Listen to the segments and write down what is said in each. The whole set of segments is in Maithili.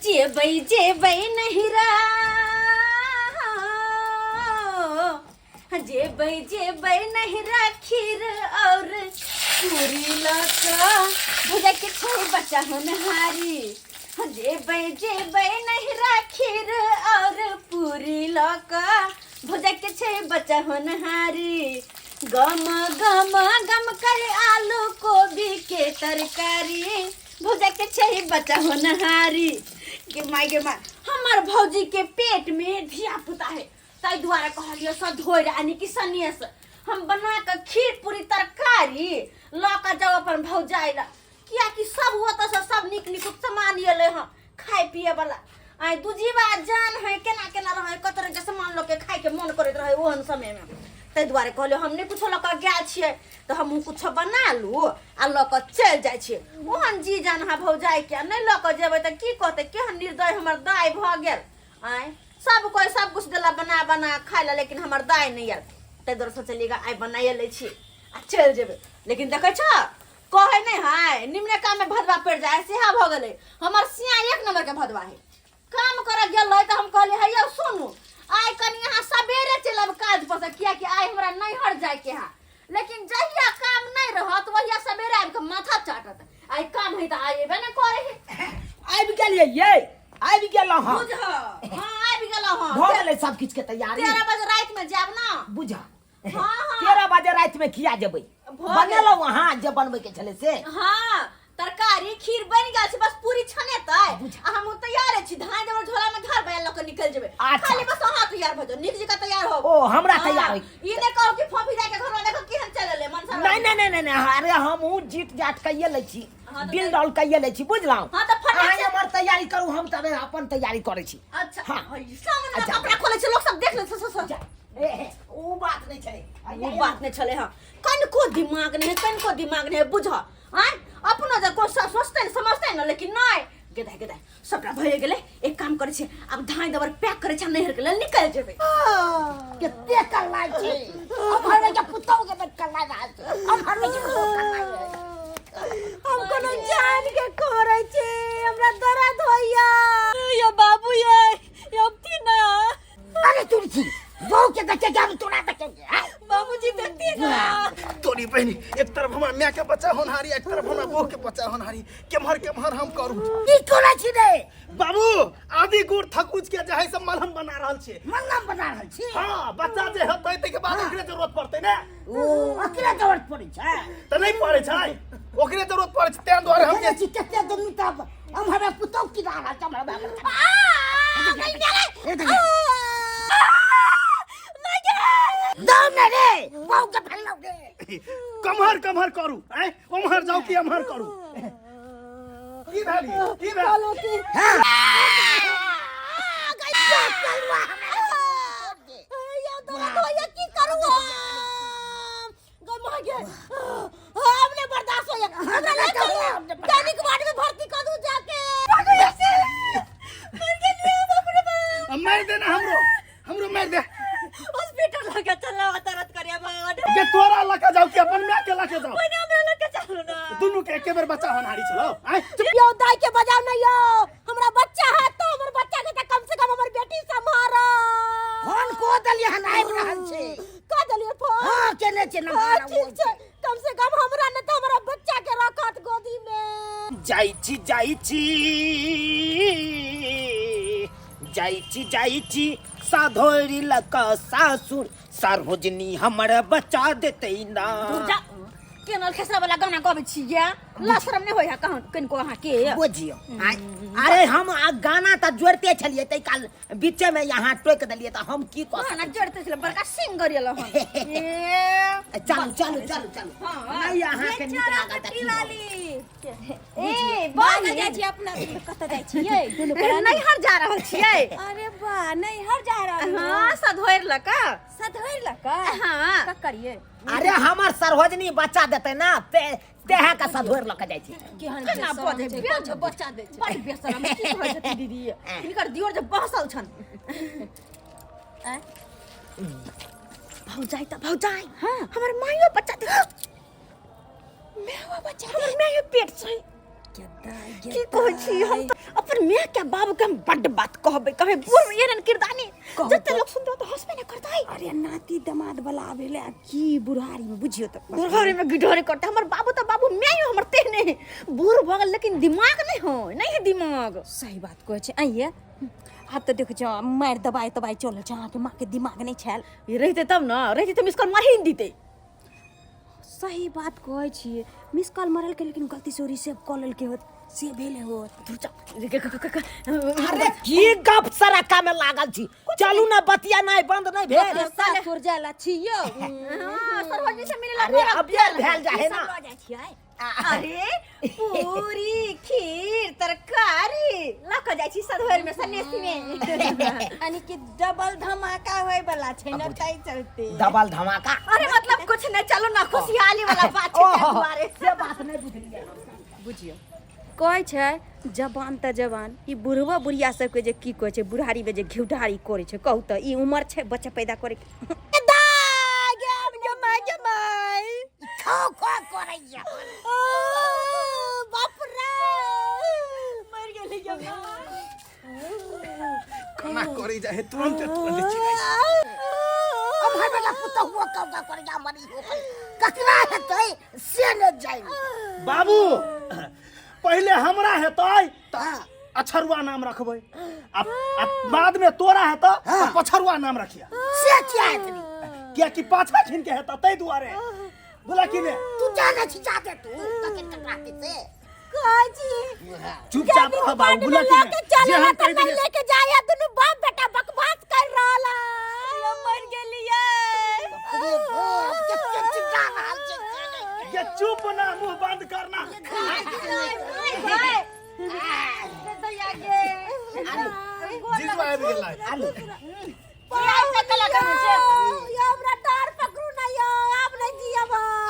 जेबै जेबै नहिरा, जेबै जेबै नहिरा खीर और पूरी लऽ कऽ भुजा के छै बच्चा होनहारी। जेबै जेबै नहिरा खीर और पूरी लऽ कऽ भुजा के छै बच्चा होनहारी। गम गम गम कर आलू कोबी के तरकारी भुजा के छै बच्चा होनहारी। गे माय गे माय, हमर भौजी के पेट में धिया पुता है, ताहि दुआरे कहलियो सधोरि यानी कि सनेस हम बना कऽ खीर पूरी तरकारी लऽ कऽ जाउ अपन भौजाइ लए, कियाकि सब ओतऽसँ सब नीक नीक सामान एलै हँ खाय पिए वाला। आइ दूजीवा जान है केना केना रहै, कत रंग के सामान लऽ के खायके मन करैत रहै ओहन समयमे। ताहि दुआरे कहलियै हम नहि कुछो लऽ कऽ गेल छियै तऽ हमहूँ कुछो बना लू आ लऽ कऽ चलि जाइ छियै। ओहन जी जान अहाँ भौजाइके नहि लऽ कऽ जेबै तऽ की कहतै, केहन निर्दय हमर दाइ भऽ गेल। आँय सब कोइ सब कुछ देला बना बना खाय ला, लेकिन हमर दाइ नहि आयल, ताहि दुआरे सोचलियै आइ बनाइए लै छी आ चलि जेबै। लेकिन देखै छ कहै नहि है निम्ने काम में भदवा पड़ि जाइ, सेहा भऽ गेलै। हमर सिया एक नंबर के भदवा है। काम करऽ गेल रहै तऽ हम कहलियै हे यौ सुनू, आइ कनि अहाँ सबेरे चलि आयब काज पर से, कियाकि आइ हमरा नैहर जाइके है। लेकिन जहिया काम नहि रहत वहिया सबेरे आबि कऽ माथा चाटत, आइ काम है तऽ आइ एबे नहि करै है। आबि गेलियै ये, आबि गेलहुँ हम। बुझ हाँ आबि गेलहुँ हँ। भऽ गेलै सब किछु के तैयारी। 13 बजे राति में जायब ना। बुझ हाँ, हाँ। 13 बजे राति में किया जेबै? भऽ गेल। बनेलहुँ अहाँ जे बनबै के छलै से? हाँ तरकारी खीर बनि गेल छै, बस पूरी छनेतै बुझ। आ हम तैयार छी। धान देबै झोला में धरबै आ लऽ कऽ निकलि जेबै। अच्छा। खाली बस अहाँ तैयार भऽ जाउ, नीक जकाँ तैयार हो। ओ हमरा तैयार होइ? ई नहि कहू कि फोफी जाके घर में देखो केहन चलि एलै मनसा। नहीं नहीं नहीं नहीं नहीं, अरे हमहूँ जीत जाट कइये लै छी, हाँ, तऽ दिल डॉल कइये लै छी, बुझलहुँ? हाँ, तऽ फटाक अहाँ से- हमर तैयारी करू, हम तबे अपन तैयारी करै छी। अच्छा। हाँ। हई, सामने अच्छा। कपड़ा खोलै छै लोक सब देख लै छै, से- से- जा, ए, ए, उ बात नहि छलै। ओ बात नहि छलै। हँ कनिको दिमाग नहि है, कनिको दिमाग नहि है, बुझ आँय अपनो जे कोइ सोचतै ने समझतै ने, लेकिन नहि। गेदाइ गेदाइ सबटा भए गेलै। एक काम करै छियै, आब धान दबर पैक करै छियै, नैहर के लेल निकलि जेबै। कते कल्ला छै अमहर के पुतौ के तऽ कल्ला रहल छै, अमहर के पुतौ कल्ला छै। हम कोनो जान के करै छी, हमरा दर्द होइया यो बाबू, ये ये थी ना। अरे तुलसी बहू के देखे के हम तोरा देखे के हैं? बाबूजी देखती ना। तोरी बहिनी, एक तरफ हमरा माय के बच्चा होनहारी, एक तरफ हमरा बहू के बच्चा होनहारी, केम्हर केम्हर हम करू? की करै छी रे? बाबू आदि गुड़ थकुच के जे है सब मलहम बना रहल छी। मलहम बना रहल छी? हाँ, बच्चा जे हेतै ताहिके बाद ओकरे जरूरत पड़तै ने। ओ ओकरे जरूरत पड़ै छै? तऽ नहि पड़ै छै, ओकरे जरूरत पड़ै छै, ताहि दुआरे हम देखै छी कते दुनू तब हम हमरा पुतौ की रहल छै हमरा बाबू। दौड़ ने रे, बहू के फैलाउ रे। कम्हर कम्हर करू? आँय ओम्हर जाउ कि एम्हर करू? की भेल, की भेल? कहलहुँ कि यौ दर्द होइया, की करू हम? गै माय गे, हम नहि बर्दाश्त होइया, हमरा ले चलू दैनिक वार्ड में भर्ती कऽ दू जाके। मर गेलियै बाप रे बाप। अब मारि दे ना, हमरो हमरो मारि दे। हॉस्पिटल लगे चलना, दर्द करिया बड के तोरा लके जाउ कि अपन माय के लके जाउ? पहिने हमरा लगे चलू ना। दुनू के एके बेर बच्चा होनहारी छलो। आँय चुप। यौ दाई के बजाउ ना यौ, हमरा बच्चा है तो हमर बच्चा के त कम से कम हमर बेटी सम्हारा। फोन को देलियै हन, आबि रहल छै। कह देलियै फोन? हाँ केने छै हाँ नम्बर। ठीक छै, कम से कम हमरा ने तऽ हमरा बच्चा के रखत गोदी में। जाइ छी जाइ छी जाइ छी जाइ छी साधोरी लक सासुर, सार्वजनी हमर बचा देतै ना। दूर जा, केनल खेसरा वाला गाना गबै छियै, ला शरम नहि होय है कहाँ कनिको अहाँके? बुझियौ अरे हम आ गाना तऽ जोड़ते छलियै, तै काल बीचे में यहाँ टोकि देलियै तऽ हम की कऽ गाना जोड़ते छलै, बड़का सिंगर एल हन। ए चलू चलू चलू चलू। हाँ। नहि अहाँके नीक लागल तऽ की भऽ गेल? ए कतऽ जाइ छी अपना कतऽ जाइ छियै दुनू प्राणी? नैहर जा रहल छियै। अरे बा, नैहर जा रहल? हाँ सधोरि लऽ कऽ। सधोरि लऽ कऽ? हाँ। ककर ये? अरे हमर सरहोजनी बच्चा देतै ना, ते तेहे के सधोरि लऽ कऽ जाइ छी। केहन केना बेशरम बजै छै, बेच कोन बच्चा दै छै। बड़ बेशरम की कहै छथिन दीदी, हिनकर दियोर जे बहसल छन। आँय? भौजाइ तऽ भौजाइ, हमर माइयो बच्चा दे। माइयो बच्चा? हमर माइयो पेट छै। की कहै छी हम तऽ अपन माय के बाबू के हम बड्ड बात कहबै, कहबै बूढ़ एहन किरदानी कहू जते तऽ। लोक सुनतै तऽ हंसबे नहि करतै। अरे नाती दमाद वाला भेलै, आब की बुढ़ारी में बुझियौ तऽ बुढ़ारी में गिढोरी करतै। हमर बाबू तऽ बाबू, माय हमर तेहने है, बूढ़ भऽ गेल लेकिन दिमाग नहि हो, नहि है दिमाग। सही बात कहै छै। आइये आब तऽ देखै छौ मारि दबाइ तबाइ चलै छै, अहाँके माँके दिमाग नहि छल। ई रहितै तब ने, रहितै तऽ मिसकॉल मारि ही दितै। सही बात कहै छियै, मिस कॉल मारलकै लेकिन गलती से रिसीव कऽ लेलकै होत, से भेलै होत। अरे की गप सराका में लागल छी, चलू ना, बतिया नहीं बंद नहीं भेल। सासुर जाय ला छी यौ। हाँ, सरहोजी से मिले ला। अरे अबियर भेल जाहे ना। लऽ जाइ छियै। अरे पूरी खीर तरकारी लऽ कऽ जाइ छी सधोर में, सनेसी में। यानी कि डबल धमाका होय वाला छै न, ताहि चलते। डबल धमाका? अरे मतलब कुछ नहीं, चलो ना, खुशहाली वाला बात छै ताहि ओहो, दुआरे। से बात नहीं बुझलियै। बुझियौ कहै छै जवान तऽ जवान, ई बुढ़बो बुढ़िया सबके जे की कहै छै, बुढ़ारी में जे घिउढारी करै छै। कहू तऽ ई उमर छै बच्चा पैदा करे के? दाय गे गे my गे my, खो खो करैया। बाप रे, मर गेली गे माय। केना करै जाइ है, तुरंते तुरंते चिल्लाइ छै। अब है बेटा पुतहु कौका करैया मरी हो ककरा हेतै से ने जानि। बाबू, पहिले हमरा हेतै तऽ अछरुआ नाम रखबै आ आ बाद में तोरा हेतै तऽ पछरुआ नाम रखिया। से किया हेतै? कियाकि पाछा छिन के हेतै ताहि दुआरे, बोला कि ने? तू जानै छी जादे तू ककर ककरा हेतै से। कहै छी चुपचाप रह बाबू, बोला कि ने? जे हम कहि देलियै। लेके जाय, दुनू बाप बेटा बकवास कर रहल है। मर गेलियै। अरे बाप, कते चिल्ला रहल छै से ने। ये चुप ना, मुंह बंद करना। जीजू आबि गेलै। आलू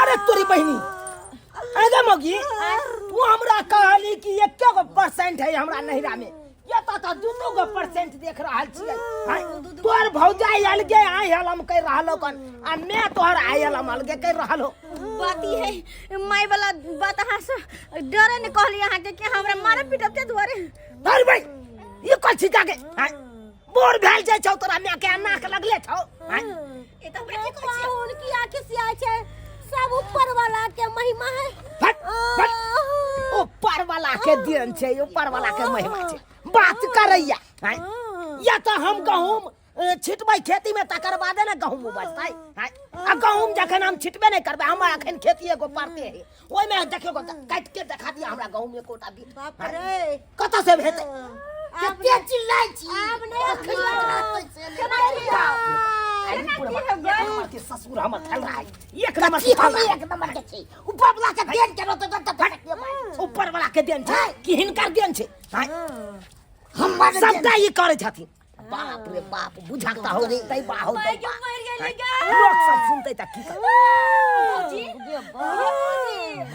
अरे तोरी बहिनी, अरे मौगी, तू हमरा कहली कि एके गो परसेंट है हमरा नहिरा में, ये तो तो दुनू गो परसेंट देख रहल छियै। आँय, तोहर भौजाई अलगे आइ हलम कहि रहल हो कन आ मैं तोहर आइ हलम अलगे कहि रहल हो। बात ई है माय वाला बात, अहाँ से डरे ने कहली अहाँके कि हमरा मारे पीटब ते दुआरे। अरे भाई, ई कोन छी जाके? आँय, बोर भेल जाइ छौ तोरा माय के, नाक लगले छौ? आँय, ई तऽ हमरा की कहै छियै? उनकी आंखें से आय छै, सब ऊपर वाला के महिमा है। फट फट, ऊपर वाला के देन छै, ऊपर वाला के महिमा छै। बात करैया। आँय, या तऽ हम गहूम छिटबै खेती में तकर बादे ने गहूम उपजतै। आँय, आ गहूम जखन हम छिटबे नहि करबै, हमर अखन खेती एगो पड़ते है, ओहिमे देखियौ काटि के देखा दिया हमरा गहूम एकोटा बीत। बाप रे, कतऽ से हेतै? कते चिल्लाइ छी। आब नहि। अखन ककरा पैसे नहि। बाप रे, बुढ़वा, एक नंबर के ससुर हमर खेल रहा है, एक नंबर के खेल रहा है। एक नंबर के छै, ऊपर वाला के देन के रहतै तऽ ऊपर वाला के देन छै कि हिनकर देन छै? आँय, हमर सबटा ई करै छथिन। बाप रे बाप, बुझक तऽ हो दै बा हो दै बा। मर गेली गे। लोक सब सुनतै तऽ की करतै? भौजी,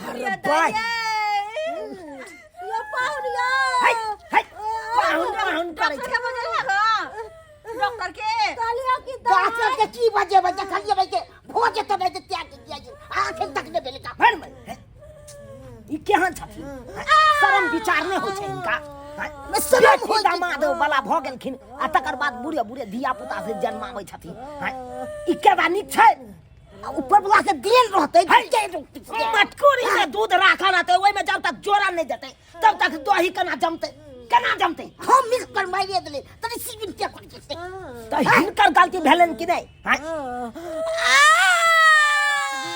अरे बाय। यो पाहुन यो। है है, पाहुन पाहुन करै डॉक्टर छै। के बजल है गो, डॉक्टर के कहलियो कि डॉक्टर के की बजे बजे देखलिए भाई के भोज तऽ नहि त्याग दिया जी, आखिर तक नहि भेलै का। भर में ई केहन छथिन? शरम विचार नहि होइ छै हिनका? शरम होइ छै। दामाद वाला भऽ गेलखिन आ तकर बाद बुढ़े बुढ़े धिया पुता से जन्माबै छथिन। हैं? ई केना नीक छै? आ ऊपर वाला के देन रहतै। है। मटकोरी में दूध राखल रहतै, ओहिमे जब तक जोड़ा नहि देतै तब तक दही केना जमतै? केना जमतै? हम मिस कर मारिए देले तनी सिबिन के कर के। तऽ हिनकर गलती भेलनि कि नहि? हैं?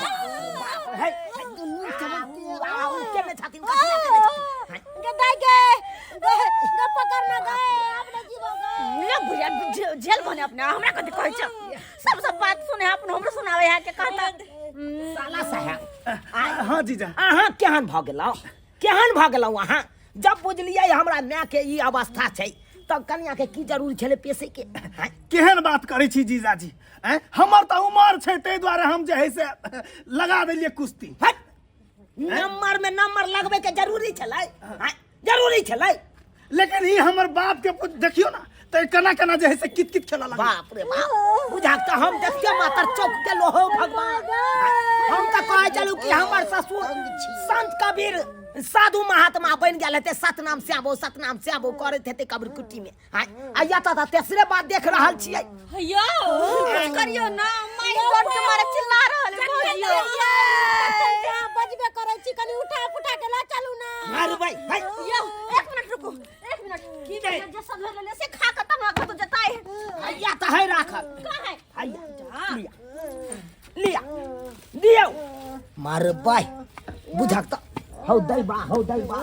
बाप रे, है, दुनू चमकते आउ, केने छथिन, कथिया केने छथिन? हैं? गे दाई गे गे गे, पकड़ना गे, अब नहीं जीवो गे। ले बुढ़िया, झेल भने अपने, हमरा कथी कहै छ? सब सब बात सुने अपन, हमरो सुनावे है के कहता। साला साहेब। हाँ जीजा। अहाँ केहन भऽ गेलहुँ, केहन भऽ गेलहुँ अहाँ? जब बुझलियै हमरा मायके ई अवस्था छै तब कनियाके की जरूरी छलै पेशे के? हैं? केहन बात करै छी जीजाजी? आँय, हमर तऽ उमर छै ताहि दुआरे हम जे है से लगा देलियै कुश्ती। हट, नंबर में नंबर लगबै के जरूरी छलै? हैं? जरूरी छलै? लेकिन ई हमर बाप के देखियौ ने तऽ केना केना जे है से कित कित खेलऽ लागल। बाप रे बाप, बुझाक तऽ हम देखते मातर चौक गेलो। हो भगवान, हम तऽ कहै छलहुँ कि हमर ससुर संत कबीर साधु महात्मा बनि गेल हेतै, सतनाम श्यामो सतनाम श्यामो करैत हेतै कब्र कुट्टी में। आय आ एतऽ तऽ तेसरे बात देख रहल छियै। यौ, कुछ करियौ ना, my God के मारे चिल्ला रहल है भौजी। अहाँ बजबे करै छी, कनी उठा पुठा के लऽ चलू ना। मारबै है। यौ, एक मिनट रुकू, एक मिनट। की भेल? जे सब भेल से खा के तब कतौ जताय। हैया तऽ है राखल। कहाँ है? हैया, लिया लिया दियौ। मारबै बुझक तऽ हौ दैबा, हौ दैबा।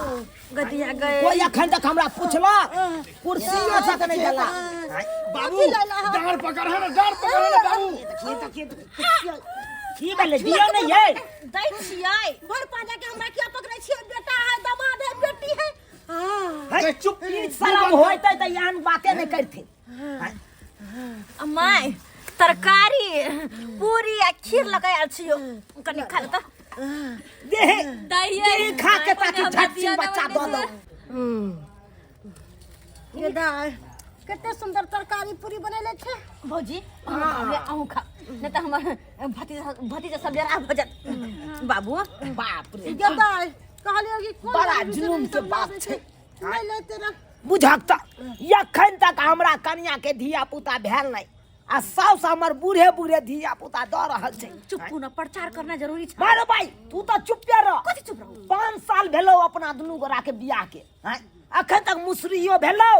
गदिया गए। कोई अखन तक हमरा पुछलक? कुर्सियो तक नहि देला। बाबू, डाँड़ पकड़ है ना, डाँड़ पकड़ है ना बाबू। की भेलै? दियौ ने यै। दै छियै। भर पाजा के हमरा किया पकड़ै छियै? बेटा है, दामाद है, बेटी है। है, चुप। ई शरम होइतै तऽ एहन बाते नहि करथिन। माय, तरकारी पूरी आ खीर लऽ कऽ आयल छियौ, कनि खा ले तऽ। देहे दैयै। देहे खा के ताकि झट सिंह बच्चा दऽ दौ। ये दाय, कते सुंदर तरकारी पूरी बनेले छै। भौजी, अहूँ खा, नहि तऽ हमर भतीजा भतीजा सब डेरा भऽ जायत बाबू। बाप रे। ये दाय, कहलियो कि कोन बड़ा आदमी जुलुम के सब बात लाबै छै। नहि लेते रह। बुझक तऽ एखन तक हमरा कनिया के धिया पुता भेल नहि आ साउस हमर बूढ़े बूढ़े धिया पुता दऽ रहल छै। चुप न, प्रचार करना जरूरी छै। मारो भाई, तू तऽ चुपे रह। कथी चुप रहू? 5 साल भेलौ अपना दुनू गोरा के बियाह के, हैं? अखन तक मुसरियो भेलौ।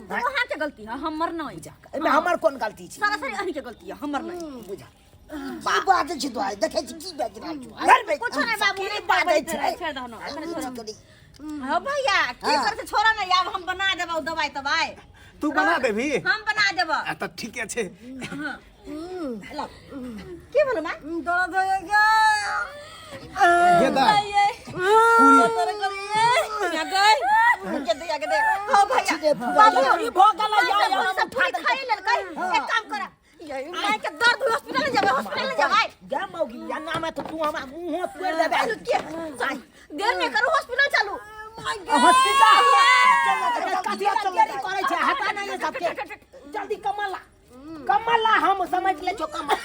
तो अहाँ के गलती है, हमर नहि। एहिमे हमर कोन गलती छै? सरासरी अहीं के गलती है, हमर नहि। बुझा की बाजै छी तू? आइ देखै छी की बाजि रहल छी? घर में कुछो नहि बाबू, की नहि बाजै छै? छोड़ दहो न, अखन छोड़ो। हाँ भैया, की करते? छोड़ा ना, आब हम बना देबौ दवाई तवाई। तू बना देबी? हम बना देबौ। आ तऽ ठीके छै। की बोलू माँ? दर्द हो गया। गेदा। के दे, के दे। हाँ भैया, बाबू ई भऽ गेलै। सब सब पूरी खाई लेलकै। एक काम कर, ये माय के दर्द, हॉस्पिटल जेबै, हॉस्पिटल जेबै। गे मौगी, एना में तऽ तू हमरा मुँहो तोड़ि देबै। चलू, के देर नहि करू, हॉस्पिटल चलू। हॉस्पिटल कथी लए देरी करै छै? हटा नहि ये सबके, जल्दी कमला कमला, हम समझ ले छो कमला।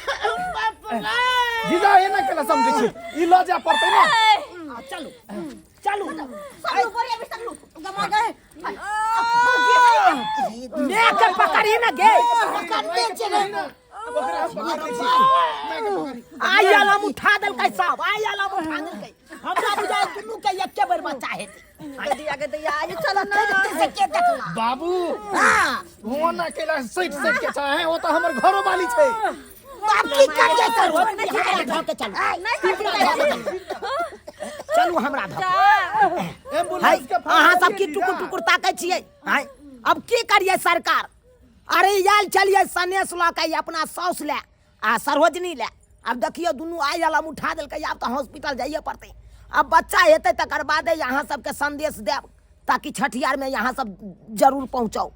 जीजा, एना केना समझै छी? ई लऽ जाय पड़तै ने। आ, चलू चलू। सब लू, बोरिया बिस्तर लू, गमा गए। मैं के पकड़ी ना गे। पकड़ने छै ने। आई आलम उठा देलकै सब, आई आलम उठा देलकै। हमरा बुझाय दुनू के एके बेर बच्चा हेतै। गदिया के दैया, ये चलो ना। से के देखला? बाबू, हाँ। वो ना केला सैट सैट के चाहे, वो तो हमर घरो वाली छै। बाप की कर जाय सर? हमरा धऽ के चलू, चलू हमरा धऽ के। एम्बुलेंस के फोन अहाँ सब की करियै टुकुर जीजा। टुकुर ताकै छियै? हाय, अब की करियै सरकार? अरे आयल चलियै सनेस लऽ के अपना साउस लए आ सरोजनी लए। आब देखियौ, दुनू आइ आलम उठा देलकै, आब तऽ हॉस्पिटल जाइए पड़तै। आब बच्चा हेतै तकर बादे अहाँ सबके संदेश देब, ताकि छठियारमे अहाँ सब जरूर पहुँचाउ।